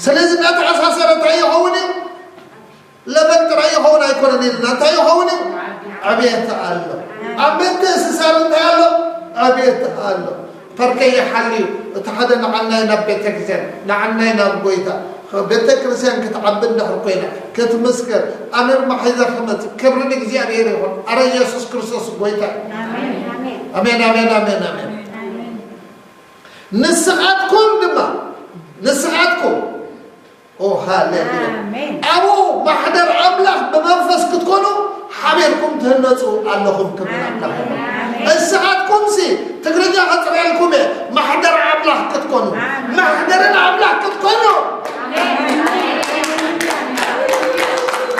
ስለዚ እናተኣሳሰረ እንታይ ይኸውን እዩ? ለበን ጥራይ ይኸውን ኣይኮነን ኢልና፣ እንታይ ይኸውን እዩ? ዕብየት ኣሎ። ኣብ ምትእስሳር እንታይ ኣሎ? ዕብየት ኣሎ። ፐርከይ ይሓልዩ፣ እቲ ሓደ ንዓናይ ናብ ቤተክርስትያን፣ ንዓናይ ናብ ጎይታ። ቤተክርስትያን ክትዓቢ እንድሕር ኮይና፣ ክትምስክር፣ ኣነ ድማ ሒዘ ክመጽእ፣ ክብሪ ንእግዚኣብሔር ይኹን። ኣረ ኢየሱስ ክርስቶስ ጎይታ እዩ። ኣሜን፣ ኣሜን፣ ኣሜን፣ ኣሜን። ንስኻትኩም ድማ፣ ንስኻትኩም ኦ፣ ሃሌሉያ። ኣሜን። ኣብኡ ማሕደር ኣምላኽ ብመንፈስ ክትኮኑ ሓቢርኩም ትህነጹ ኣለኹም፣ ክብሪ ኣምላኽ ይኹን። ኣሜን። ንስኻትኩምሲ ትግርኛ ከጽርየልኩም እየ፣ ማሕደር ኣምላኽ ክትኮኑ። ኣሜን። ማሕደርን ኣምላኽ ክትኮኑ። ኣሜን።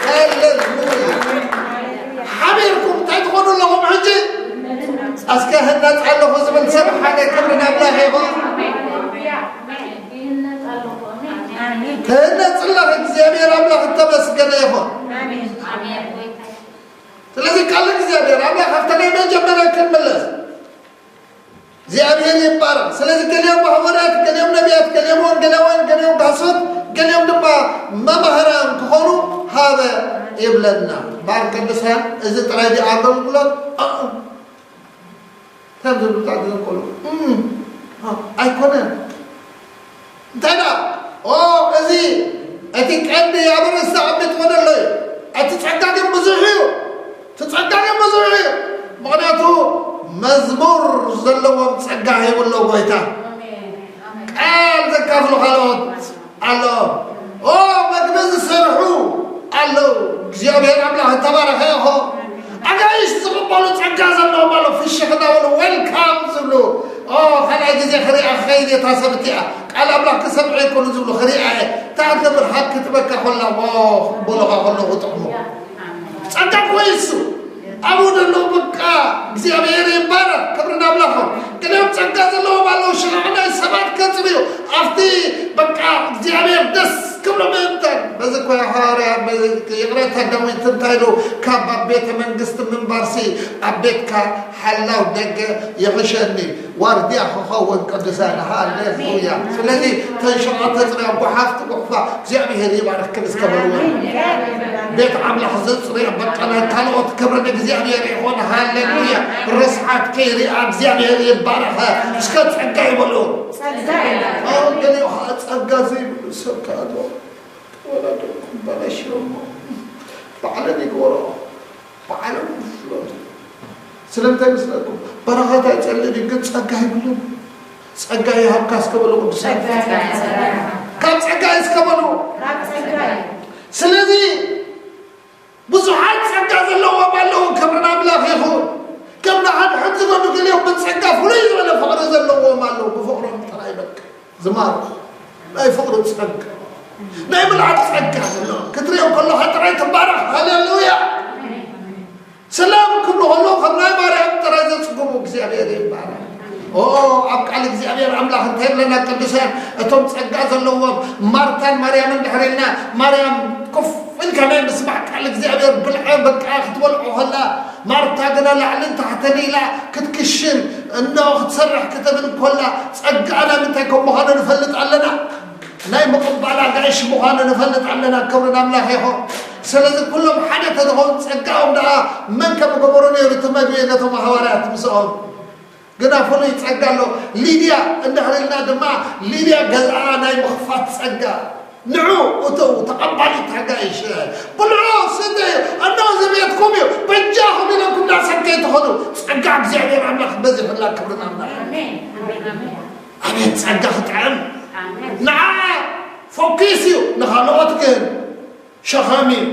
ሃሌሉያ። ሓቢርኩም እንታይ ትኾኑ ኣለኹም ሕጂ? እስከ ህነጽ ኣለኹ ዝብል ሰብ ሓደ ክብሪ ንኣምላኽ ይኹን። ኣሜን። ትህነጽ ኣለኺ፣ እግዚኣብሔር ኣምላኽ እተመስገነ ይኹን። ኣሜን። ስለዚ ቃል እግዚኣብሔር ኣምላኽ ኣብቲ ናይ መጀመርያ ክንምለስ፣ እግዚኣብሔር ይባረኽ። ስለዚ ገሊኦም ማሕበራት፣ ገሊኦም ነቢያት፣ ገሊኦም ወንጌላውያን፣ ገሊኦም ካህሳት፣ ገሊኦም ድማ መማህራን ክኾኑ ሃበ ይብለና። ማር ቅዱሳን፣ እዚ ጥራይ ድዩ ኣገልግሎት? ኣእ። ከም ዝብሉ ጻዕዲ ዘንቀሉ። እም፣ አ፣ ኣይኮነን። እንታይ ደኣ? ኦ፣ እዚ እቲ ቀንዲ ኣብ ርእሲ ኣብ ቤት ወደሎ እዩ። እቲ ጸጋ ግን ብዙሕ እዩ። እቲ ጸጋ ግን ብዙሕ እዩ። ምኽንያቱ መዝሙር ዘለዎም ጸጋ ሂቡ ኣሎ ጎይታ። ቃል ዘካፍሉ ካልኦት ኣለዉ። ኦ፣ መግቢ ዝሰርሑ ኣለዉ። እግዚኣብሔር ኣምላኽ እተባረኸ ይኹን። ኣጋይሽ ዝቕበሉ ጸጋ ዘለዎም ኣለዉ። ፍሽኽ እናበሉ ዌልካም ዝብሉ። ኦ፣ ካልኣይ ግዜ ክሪኣ ክኸይድ እየ እታ ሰብ እቲኣ። ቃል ኣምላኽ ክሰምዕ ይኮኑ ዝብሉ ክሪኣ እየ። እታ እተብርሃ ክትበካ ኮላ፣ ኦ፣ ክበሉኻ ከለዉ ክጥዕሙ። ጸጋ እኮ እዩ እሱ። ኣብኡ ዘለዉ በቃ እግዚኣብሔር ይባረክ፣ ክብሪ ንኣምላኾም። ገሊኦም ጸጋ ዘለዎም ኣለዉ፣ ሽዑ ናይ ሰባት ከጽርዩ፣ ኣብቲ በቃ እግዚኣብሔር ደስ ክብሎ ምእንታን። በዚ እኮ እዩ ሃዋርያ፣ በዚ ይቕሬታ ዳዊት እንታይ ኢሉ፣ ካብ ኣብ ቤተ መንግስቲ ምንባርሲ ኣብ ቤትካ ሓላው ደገ ይሕሸኒ። ዋርድያ ክኸውን ቅዱሳን፣ ሃሌሉያ። ስለዚ እተን ሸቐጥ ተጽርያ ጓሓፍቲ ጉሕፋ እግዚኣብሔር ይባርክን እስከ በልዎ። ቤት ኣምላኽ ዘጽርያ በቃ ናይ ካልኦት ክብሪ ንእግዚኣብሔር ይኹን። ሃሌሉያ። ርስሓት ከይርኣ እግዚኣብሔር ይባረኸ። እስከ ጸጋ ይበሉ። ጸጋ ይበሉ። ኣሁን ገሊኡ ኸዓ ጸጋ ዘይብሉ ሰብ ከኣ ኣሎ። ወላዶኩም በላሽዮሞ ባዕለን ይግበሮ። ባዕሎም ይፍለጡ። ስለምንታይ መስለኩም? በረኸት ኣይጸልእን እዩ፣ ግን ጸጋ ይብልን። ጸጋ ይሃብካ እስከ በሉ ቅዱሳን። ጸጋ ይሃብካ። ናይ ምልኣት ጸጋ ዘሎ ክትሪኦ ከለኻ ጥራይ ትባረኽ። ሃሌሉያ! ሰላም ክብሉ ከለዉ ከም ናይ ማርያም ጥራይ ዘጽግቡ እግዚኣብሔር ይባረኽ። ኦ፣ ኣብ ቃል እግዚኣብሔር ኣምላኽ እንታይ ይብለና ቅዱሳን? እቶም ጸጋ ዘለዎም ማርታን ማርያምን ድሕር ኢልና፣ ማርያም ኮፍ ኢልካ ናይ ምስማዕ ቃል እግዚኣብሔር ብልዐ በቃ ክትበልዖ ከላ፣ ማርታ ግና ላዕልን ታሕትን ኢላ ክትክሽን፣ እነሆ ክትሰርሕ ክትብል ኮላ፣ ጸጋና ምንታይ ከም ምዃኑ ንፈልጥ ኣለና። ናይ ምቕባል ኣጋይሽ ምዃኑ ንፈልጥ ኣለና። ክብሪ ንኣምላኽ ይኹን። ስለዚ ኩሎም ሓደ ተዝኸውን ጸጋኦም ደኣ መን ከም ገበሮ ነይሩ እቲ መግቢ ነቶም ሃዋርያት ምስኦም? ግና ፍሉይ ጸጋ ኣሎ። ሊድያ እንድሕር ኢልና ድማ ሊድያ ገዝኣ ናይ ምኽፋት ጸጋ። ንዑ እተው ተቐባሊት ኣጋይሽ። ብልዑ፣ ስተዩ፣ እነሆ እዚ ቤትኩም እዩ፣ በጃኹም ኢለኩም ናብ ሰብ ከይትኸዱ። ጸጋ እግዚኣብሔር ኣምላኽ በዚሑላ። ክብሪ ንኣምላኽ። ኣሜን። ኣሜን። ኣሜን። ኣቤት ጸጋ ክጥዕም። ኣሜን። ንዓ ፎኪስ እዩ፣ ንኻልኦት ግን ሸኸም እዩ።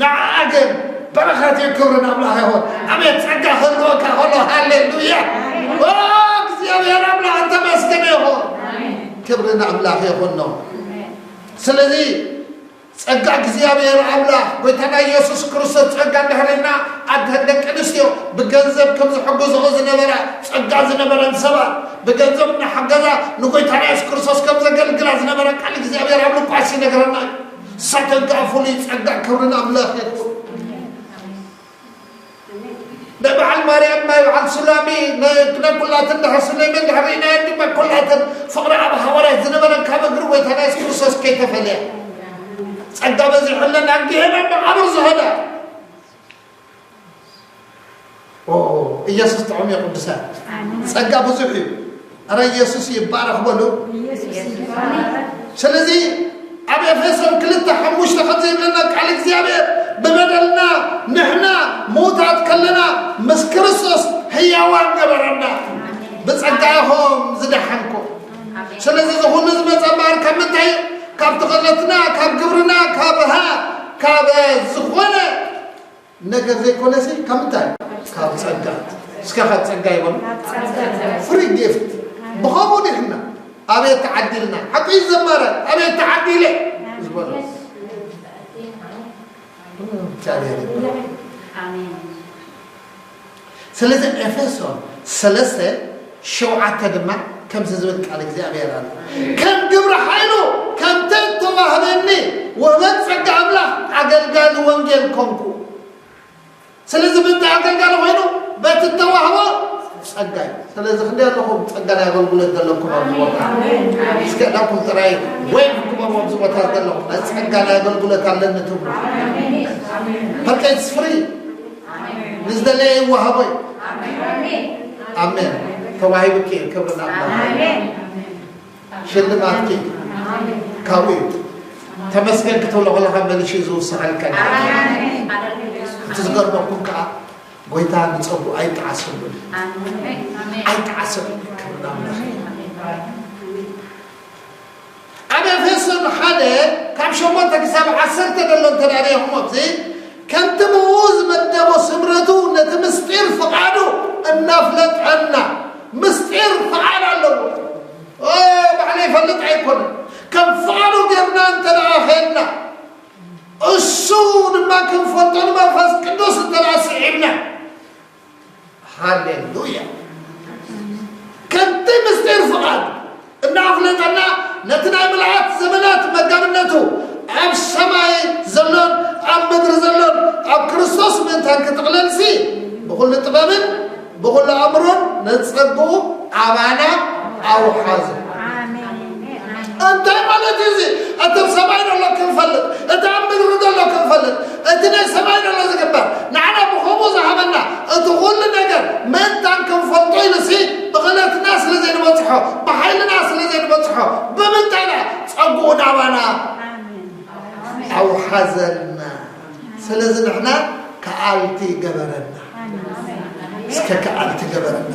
ንዓ ግን በረኸት እዩ። ክብሪ ንኣምላኽ ይኹን። ኣቤት ጸጋ ክህልወካ ከሎ፣ ሃሌሉያ። ኦ፣ እግዚኣብሔር ኣምላኽ እተመስገነ ይኹን። ክብሪ ንኣምላኽ ይኹን ነው። ስለዚ ጸጋ እግዚኣብሔር ኣምላኽ፣ ጎይታና ኢየሱስ ክርስቶስ ጸጋ እንድሕር ኢልና፣ ኣንተን ደቂ ኣንስትዮ ብገንዘብ ከም ዝሕግዝኦ ዝነበራ፣ ጸጋ ዝነበረን ሰባት ብገንዘብ እናሓገዛ ንጎይታና ኢየሱስ ክርስቶስ ከም ዘገልግላ ዝነበረ ቃል እግዚኣብሔር ኣብ ሉቃስ ይነግረና እዩ። ንሳተን ከኣ ፍሉይ ጸጋ። ክብሪ ንኣምላኽ ይኹን። ናይ በዓል ማርያም፣ ናይ በዓል ሱላሚ፣ ናይ ኩላትን ድሕር ሱሌማን ድሕር ርኢናየን ድማ ኩላተን ፍቕሪ ኣብ ሃዋርያት ዝነበረን ካብ እግሪ ጎይታና የሱስ ክርስቶስ ከይተፈለያ ጸጋ በዚሑለን ኣብ ጌሄና መቓብር ዝኸዳ። ኦ፣ ኢየሱስ ጥዑም እዩ ቅዱሳን። ኣሜን። ጸጋ ብዙሕ እዩ። ኣረ ኢየሱስ ይባረኽ በሉ። ኢየሱስ ይባረኽ። ስለዚ ኣብ ኤፌሶን ክልተ ሓሙሽተ ከምዚ ይብለና ቃል እግዚኣብሔር፣ ብበደልና ንሕና ምዉታት ከለና ምስ ክርስቶስ ህያዋን ገበረና፣ ብጸጋ ኢኹም ዝደሓንኩም። ስለዚ እዚ ኩሉ ዝመጸ እምበኣር ካብ ምንታይ እዩ? ካብ ተኸለትና፣ ካብ ግብርና፣ ካብ ሃ-፣ ካብ ዝኾነ ነገር ዘይኮነሲ ካብ ምንታይ? ካብ ጸጋ። እስከ ካብ ጸጋ ይበሉ። ካብ ጸጋ። ፍሪ ጊፍት። ብኸምኡ ዲሕና ኣቤት ተዓዲልና። ሓቂ እዩ ዘማረ፣ ኣቤት ተዓዲለ ዝበሉ። እግዚኣብሔር ይባረክ። ኣሜን። ስለዚ ኤፌሶን ሰለስተ ሸውዓተ ድማ ከምዚ ዝብል ቃል እግዚኣብሔር ኣሎ። ከም ግብሪ ሓይሉ ከምቲ እተዋህበኒ ውህበት ጸጋ ኣምላኽ ኣገልጋሊ ወንጌል ኮንኩ። ስለዚ ብምንታይ ኣገልጋሊ ኮይኑ? በቲ እተዋህቦ ጸጋ እዩ። ስለዚ ክንደይ ኣለኹም ጸጋ ናይ ኣገልግሎት ዘለኩም ኣብዚ ቦታ? እስከ እዳኩም ጥራይ ወይ ክበሩ ኣብዚ ቦታ ዘለኹም፣ ናይ ጸጋ ናይ ኣገልግሎት ኣለኒ ትብሉ። ፐርቴንስ ፍሪ። ንዝደለየ ይወሃቦ እዩ። ኣሜን። ተዋሂቡኪ እዩ። ክብሪ ንኣምላኽ። ሽልማትኪ ካብኡ እዩ። ተመስገን ክትብሎ ከለኻ መሊሹ እዩ ዝውስኸልካ። እቲ ዝገርመኩም ከኣ ጎይታ ንጸጉ ኣይጠዓሰሉን። ኣይጠዓሰሉን። ክብሪ ንኣምላኽ። ኣብ ኤፌሶን ሓደ ካብ ሸሞንተ ክሳብ ዓሰርተ ዘሎ እንተ ርኢኹም ኣብዚ ከምቲ ብኡ ዝመደቦ ስምረቱ ነቲ ምስጢር ፍቓዱ እናፍለጠና። ምስጢር ፍቓድ ኣለዎ። ኦ፣ ባዕለይ ይፈልጥ ኣይኮነን። ከም ፍቓዱ ጌርና እንተ ደኣ ኸድና፣ እሱ ድማ ክንፈልጦ ንመንፈስ ቅዱስ እንተ ደኣ ስዒብና። ሃሌሉያ። ከምቲ ምስጢር ፍቓድ እናፍለጠና፣ ነቲ ናይ ምልኣት ዘመናት መጋብነቱ ኣብ ሰማይ ዘሎን ኣብ ምድሪ ዘሎን ኣብ ክርስቶስ ምእንታን ክጥቕለልሲ፣ ብኹሉ ጥበብን ብኹሉ ኣእምሮን ነጸግኡ ኣባና ኣውሓዘ። ኣሜን። እንታይ ማለት እዩ እዚ? እቲ ኣብ ሰማይ ዘሎ ክንፈልጥ፣ እቲ ኣብ ምድሪ ዘሎ ክንፈልጥ፣ እቲ ናይ ሰማይ ዘሎ ዝግበር፣ ንዓና ብኸምኡ ዝሃበና፣ እቲ ኩሉ ነገር ምእንታን ክንፈልጦ ኢሉሲ፣ ብኽእለትና ስለ ዘይንበጽሖ፣ ብሓይልና ስለ ዘይንበጽሖ፣ ብምንታይ ኢና? ጸግኡ ናባና ኣሜን። ኣውሓዘና። ስለዚ ንሕና ከኣልቲ ገበረና። እስከ ከኣልቲ ገበረና።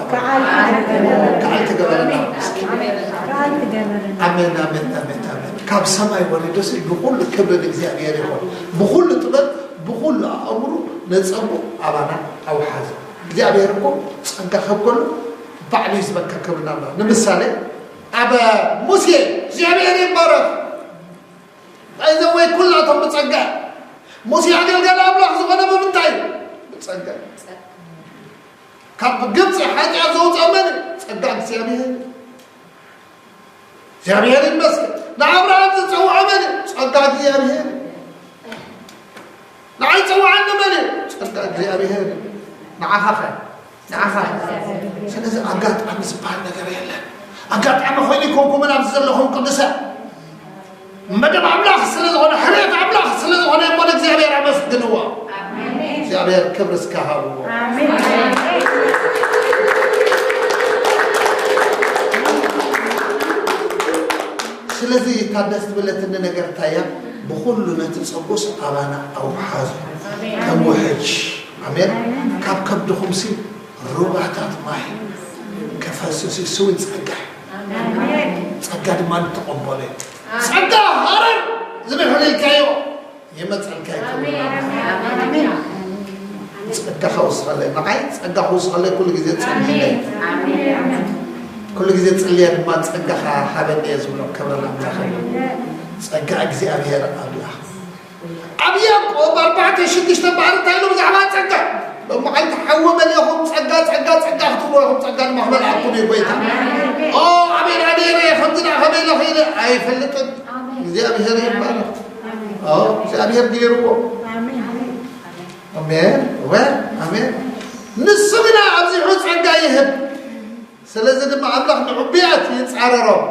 ከኣልቲ ገበረና። እስኪ። ከኣልቲ ገበረና። ኣሜን፣ ኣሜን፣ ኣሜን፣ ኣሜን። ካብ ሰማይ ወሪዱሲ ብኹሉ ክብሪ ንእግዚኣብሔር ይኹን። ብኹሉ ጥበብ፣ ብኹሉ ኣእምሮ ነጸጉ ኣባና ኣውሓዘ። እግዚኣብሔር እኮ ጸጋ ከብከሉ ባዕሉ እዩ ዝበካ። ክብሪ ናብራ። ንምሳሌ ኣብ ሙሴ እግዚኣብሔር ይባረክ። ጸጋ። ሙሴ ኣገልጋሊ ኣምላኽ ዝኾነ ብምንታይ? ብጸጋ። ካብ ግብፂ ሓጢኣት ዘውፅኦ መን? ጸጋ እግዚኣብሔር። እግዚኣብሔር ይመስገን። ንኣብርሃም ዝፀውዖ መን? ጸጋ እግዚኣብሔር። ንዓይ ጸውዓኒ መን? ጸጋ እግዚኣብሔር። ንዓኻ ኸ? ንዓኻ። ስለዚ ኣጋጣሚ ዝበሃል ነገር የለን። ኣጋጣሚ ኮይኑ ይኮንኩምን ኣብዚ ዘለኹም ቅዱሳን መደብ ኣምላኽ ስለ ዝኾነ፣ ሕርየት ኣምላኽ ስለ ዝኾነ እሞ ንእግዚኣብሔር ኣመስግንዎ። እግዚኣብሔር ክብሪ እስከ ሃብዎ። ስለዚ እታ ደስ ትብለትኒ ነገር እንታይ እያ? ብኹሉ ነቲ ጸጉስ ኣባና ኣውሓዙ። ከም ውሕጅ። ኣሜን። ካብ ከብድኹምሲ ሩባታት ማይ ከፈስስ እዩ። ስዊን ጸጋ። ጸጋ ድማ ንተቐበለ። ጸጋ ሃረር ዝብል ሕሊልካዮ ይመጸልካ እዩ። ጸጋ ከውስኸለይ፣ ንዓይ ጸጋ ከውስኸለይ ኩሉ ግዜ ጸልይለይ። ኩሉ ግዜ ጽልየ ድማ ጸጋኻ ሃበኒ እየ ዝብሎ። ክብሪ ንኣምላኽ እዩ። ጸጋ እግዚኣብሔር ኣምላኽ። ኣብ ያዕቆብ ኣርባዕተ ሽዱሽተ እምበኣር እንታይ ኢሉ ብዛዕባ ጸጋ? ሎም መዓልቲ ሓዊ መሊእኹም ጸጋ፣ ጸጋ፣ ጸጋ ክትብልዎ ኢኹም፣ ጸጋ ድማ ክመልኣኩም እዩ ጎይታ። ኦ፣ ኣበይ ደኣ ነይረ፣ ከምዚ ደኣ ከመይ ኢለ ኽኢለ ኣይፈልጥን። እግዚኣብሔር ይባረኽ። ኦ፣ እግዚኣብሔር ገይርዎ። ኣሜን። እወ፣ ኣሜን። ንሱ ግና ኣብዚሑ ጸጋ ይህብ። ስለዚ ድማ ኣምላኽ ንዕቡያት ይጻረሮም፣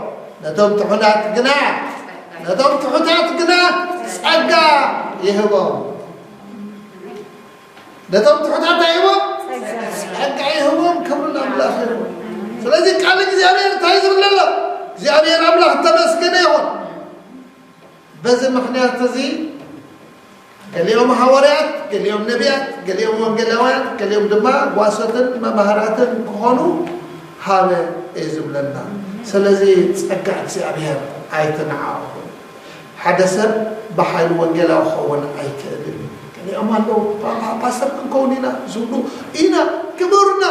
ነቶም ትሑታት ግና፣ ነቶም ትሑታት ግና ጸጋ ይህቦም። ነቶም ትሑታት እንታይ ይህቦም? ጸጋ ይህቦም። ክብሪ ንኣምላኽ ይኹን። ስለዚ ቃል እግዚኣብሔር እንታይ ዝብል ዘሎ? እግዚኣብሔር ኣምላኽ ዝተመስገነ ይኹን። በዚ ምኽንያት እዚ ገሊኦም ሃዋርያት፣ ገሊኦም ነቢያት፣ ገሊኦም ወንጌላውያን፣ ገሊኦም ድማ ጓሶትን መማህራትን ክኾኑ ሃበ እዩ ዝብለና። ስለዚ ጸጋ እግዚኣብሔር ኣይትንዓቑ። ሓደ ሰብ ብሓይሉ ወንጌላዊ ክኸውን ኣይክእልን እዩ። ገሊኦም ኣለዉ፣ "ፓ-፣ ፓ-፣ ፓስተር ክንከውን ኢና" ዝብሉ፣ "ኢና፣ ግበሩና፣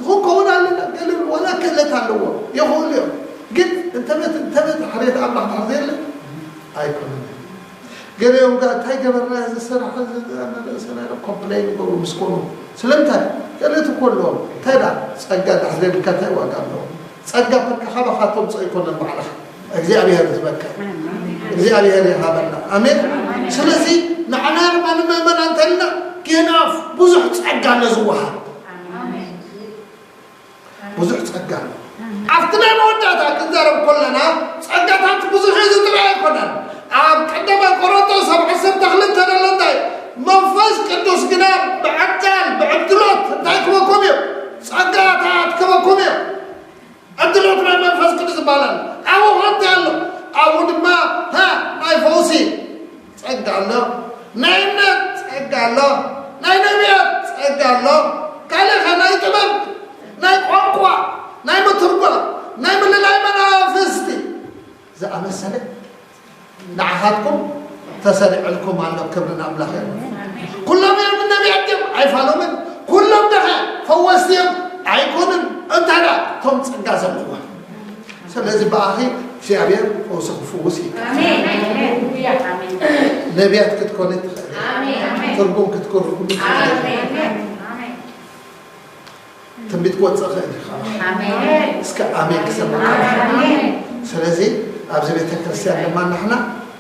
ክንከውን ኣለና" ገለ ዋላ ክእለት ኣለዎ፣ ይኽእሉ እዮም። ግን እንተመት-፣ እንተመት ሕርየት ኣምላኽ ድሕር ዘየለ ኣይኮኑን። ገሊኦም ጋር እንታይ ገበርና እዚ ስራሕ እዚ ንርእስና ኢሎም ኮምፕሌን ይገብሩ ምስ ኮኑ። ስለምንታይ? ክእለት እኮ ኣለዎም። እንታይ ደኣ? ጸጋ ድሕር ዘይብልካ እንታይ ዋጋ ኣለዎ? ጸጋ በቃ ካባኻቶም ጸይኮነን ባዕልኻ። እግዚኣብሔር ዝበካ። እግዚኣብሔር ይሃበና። ኣሜን። ስለዚ ንዓና ድማ ንምእመና እንተልና ገና ብዙሕ ጸጋ ነዝወሃብ። ብዙሕ ጸጋ ኣሎ። ኣብቲ ናይ መወዳእታ ክንዛረብ ከለና ጸጋታት ብዙሕ እዩ ዝጥራይ ኣይኮነን። ኣብ ቀዳማይ ቆሮንቶስ ኣብ ዓሰርተ ክልተ ዘሎ እንታይ? መንፈስ ቅዱስ ግና ብዕዳል ብዕድሎት እንታይ ክበኩም እዩ? ጸጋታት ክበኩም እዩ። ዕድሎት ናይ መንፈስ ቅዱስ ይባላል። ኣብኡ ከ እንታይ ኣሎ? ኣብኡ ድማ፣ ሃ፣ ናይ ፈውሲ ጸጋ ኣሎ፣ ናይ እምነት ጸጋ ኣሎ፣ ናይ ነቢያት ጸጋ ኣሎ። ካልእ ከ ናይ ጥበብ፣ ናይ ቋንቋ፣ ናይ ምትርጓም፣ ናይ ምልላይ መናፍስቲ ዝኣመሰለ ንዓኻትኩም ተሰሪዕልኩም ኣሎ። ክብሪ ንኣምላኽ ይኹን። ኩሎም እዮም ነቢያት ድዮም? ኣይፋሎምን። ኩሎም ደኸ ፈወስቲ እዮም? ኣይኮኑን። እንታይ ደኣ? እቶም ጸጋ ዘለዎም። ስለዚ ብኣኺ እግዚኣብሔር ፈውሲ ክፍውስ እዩ። ኣሜን። ሃሌሉያ። ኣሜን። ነቢያት ክትኮኒ ትኽእል። ኣሜን። ትርጉም ክትኮኒ ትኽእል። ኣሜን። ትንቢት ክወፅእ ክእል እዩ። ኣሜን። እስከ ኣሜን ክሰምዕ። ኣሜን። ስለዚ ኣብዚ ቤተ ክርስቲያን ድማ ንሕና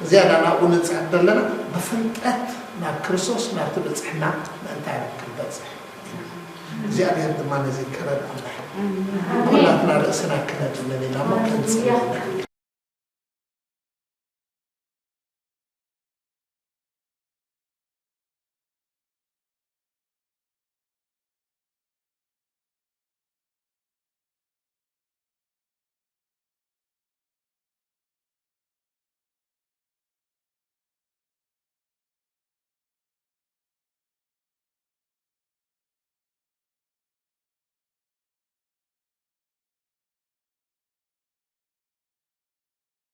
ዝያዳ ናብኡ ንፅዕድ ዘለና ብፍልጠት ናብ ክርስቶስ ናብቲ ብፅሕና ምእንታይ ክንበፅሕ እግዚኣብሔር ድማ ነዚ ክረድኣና እዩ። ኩላትና ርእስና ክነድንን ኢና እሞ ክንጽሊ ኢና።